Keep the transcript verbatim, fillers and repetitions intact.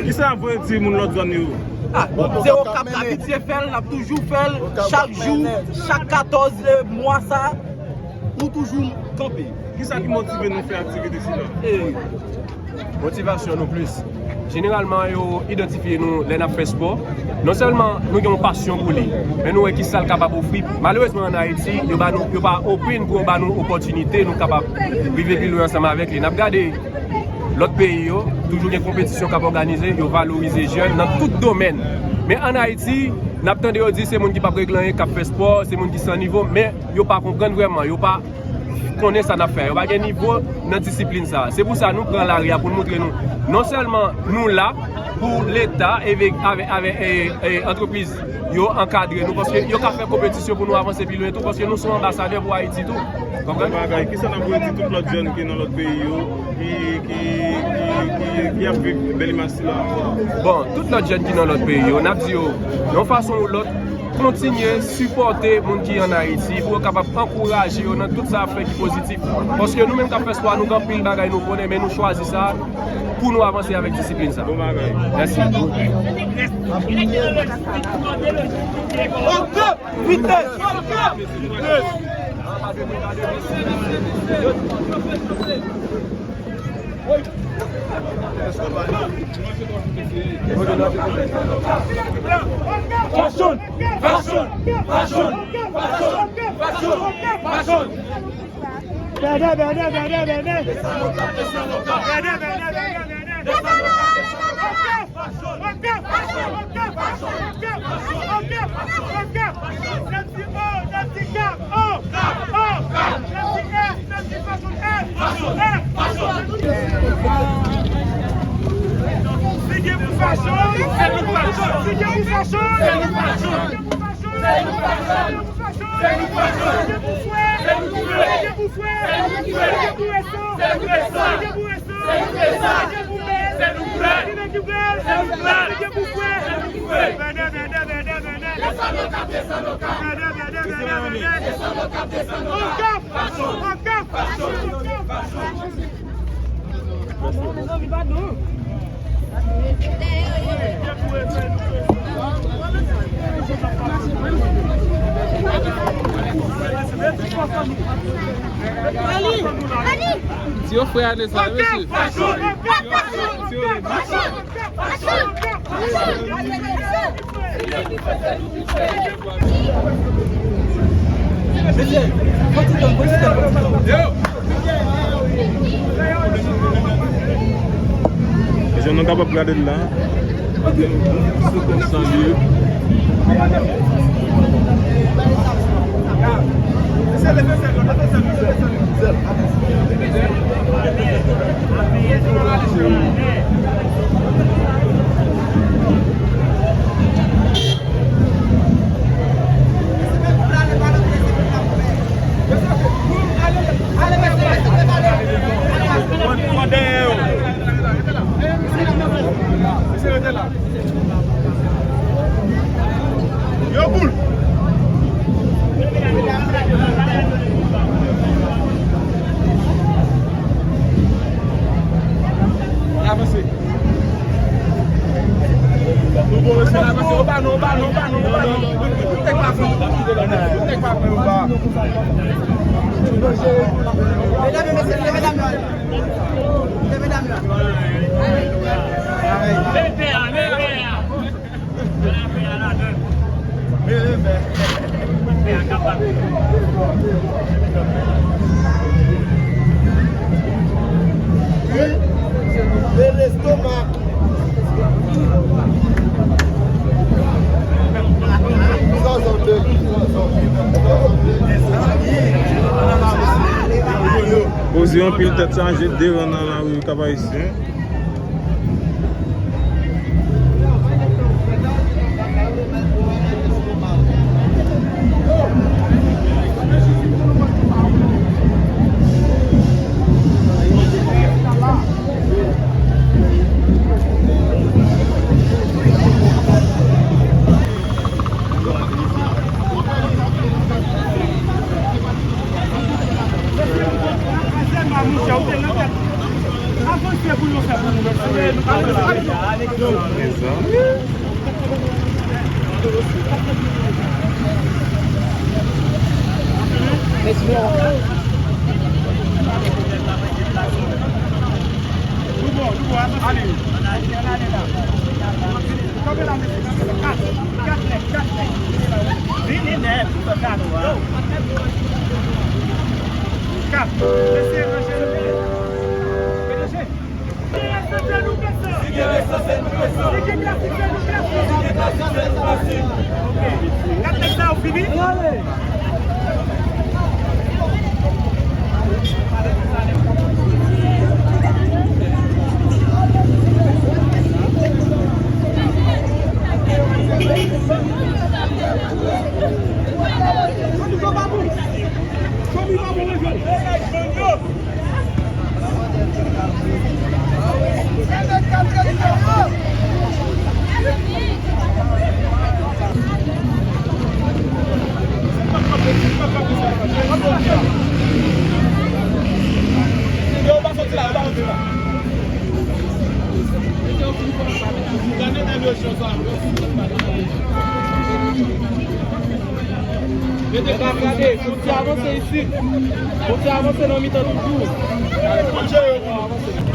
Kisa w ap voye di moun lòt zòn yo? Ah, se Okap n abitye fè l, n ap toujou fè l, chak jou, chak katòz mwa sa, nou toujou kanpe. Kisa ki motive nou fè aktivite sila? Motivasyon nou plis. Jeneralman, yo idantifye nou lè n ap fè spò. Non sèlman nou gen yon pasyon pou li, men nou wè kisa l kapab ofri. Malerezman, ann Ayiti, yo ba nou, yo pa open pou yo ba nou opòtinite nou kapab rive pi lwen ansanm avèk li. N ap gade lòt peyi yo, toujou gen konpetisyon k ap òganize, yo valorize jèn nan tout domèn. Men ann Ayiti, n ap tande yo di se moun ki p ap regle anyen k ap fè spò, se moun ki san nivo, men yo pa konprann vrèman, yo pa konnen sa n ap fè. Yo pa gen nivo nan disiplin sa. Se pou sa nou pran lari a pou n montre nou, non sèlman nou la pou Leta avèk, avèk, avèk, e, e, antrepriz yo ankadre nou, paske yo ka fè konpetisyon pou nou avanse pi lwen tou, paske nou se yon anbasadè pou Ayiti tou. Konprann? Bagay, kisa n ap voye di tout lòt jèn ki nan lòt peyi yo, ki, ki, ki, ki, ki ap viv bèl imaj sila? Bon, tout lòt jèn ki nan lòt peyi yo, n ap di yo, yon fason ou lòt, kontinye sipòte moun ki ann Ayiti pou yo kapab ankouraje yo nan tout sa y ap fè ki pozitif. Paske nou menm k ap fè spò a, nou gen anpil bagay nou konnen, men nou chwazi sa pou nou avanse avèk disiplin sa. Bon bagay. Mèsi. Vitès! Fashion! Fashion! Fashion! Fashion! Fashion! Fashion! Bèdè, bèdè, bèdè, bèdè. Bèdè, bèdè, bèdè, bèdè. Ti yo frè ane sa, mesye. Jan nou kapab gade l la. Se konsa l ye. Yo boul. Avanse. Nou bon, mesye, avanse. Opa, non, opa, non, opa, non, opa, non. Nèg pa pran. Nèg pa pran, opa. Medam e mesye, leve dam yo. Leve dam yo. Leve a, leve a. Poze anpil tèt chaje devan nan lari Kap Ayisyen. Mezanmi. Douvan, douvan, ale. Kanpe la, mesye, kanpe la. Kat, kat nèg, kat nèg. Vini nèg, sou kat ou a. Kat. Mesye, ranje nou byen. Ranje. Si gen resanse, nou resanse. Si gen plastik, fè nou plastik. Si gen plastik, fè nou plastik. Kat nèg sa yo fini? Yo, pa soti la, yo pa soti la. Mete gade, gade, fon ti avanse isit. Fon ti avanse nan mitan toujou. Fon jere yo.